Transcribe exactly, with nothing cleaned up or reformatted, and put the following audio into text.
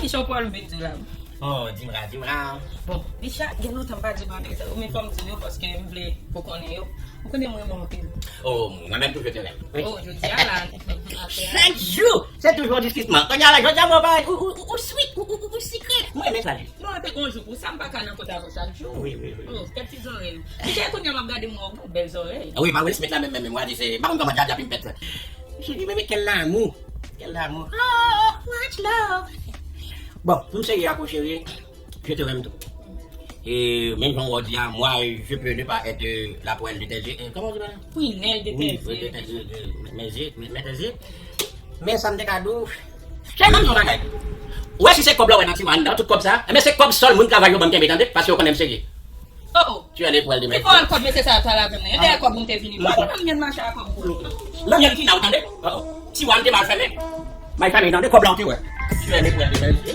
Misyon Paul vin di la. Oh, Dimra, Dimra. Bon, Bicha, gen lontan m pa di bagay sa yo, men fò m di yo paske m vle pou konnen yo. Ou konnen mwen renmen w anpil. Oh, mwen menm tou je te renmen. Oh, jodi a la. Chak jou, se toujou diskisman. Kounye a la, jodi a mwen pa ou, ou, ou, ou sweet, ou, ou, ou, ou sikre. Mwen renmen sa. Non, epi gon jou pou sa, m pa ka nan kont avè w chak jou. Wi, wi, wi. Oh, kèk ti zòrèy. Bicha, kounye a m ap gade mwen, ou bèl zòrèy. Ah wi, pa Will Smith la menm, menm, menm, mwen di se, pa konn kòman djadja pi m pèt. Cheri, men kèl lanmou. Kèl lanmou. Oh, much love. Bon, pou m serye ak ou, cheri, je te renmen tou. E menm jan w di a, moi, je peux ne pas être la poêle de tes yeux. Eh, comment on dit ça? Prunelle de tes yeux. Oui, de tes yeux, de mes yeux, mes, mes tes yeux. Men sa m te ka di w, cheri, ban m yon bagay. Ou wè si se kòb la w wè nan tiwa anndan, tout kòb sa, enben se kòb sòl moun travay yo ban m kenbe, tande, paske yo konnen m serye. Oh, oh. Tu es le poêle de mes yeux. Ki pwal kòb mesye sa ap pale avè mwen? E dèyè kòb ou m te vini. Mwen konn manyen mache ak kòb ou. Manyen ki nan ou tande? Oh, oh. Tiwa m te mal fèmen. May fèmen tande, kòb la ou te wè. Tu es le poêle de mes yeux.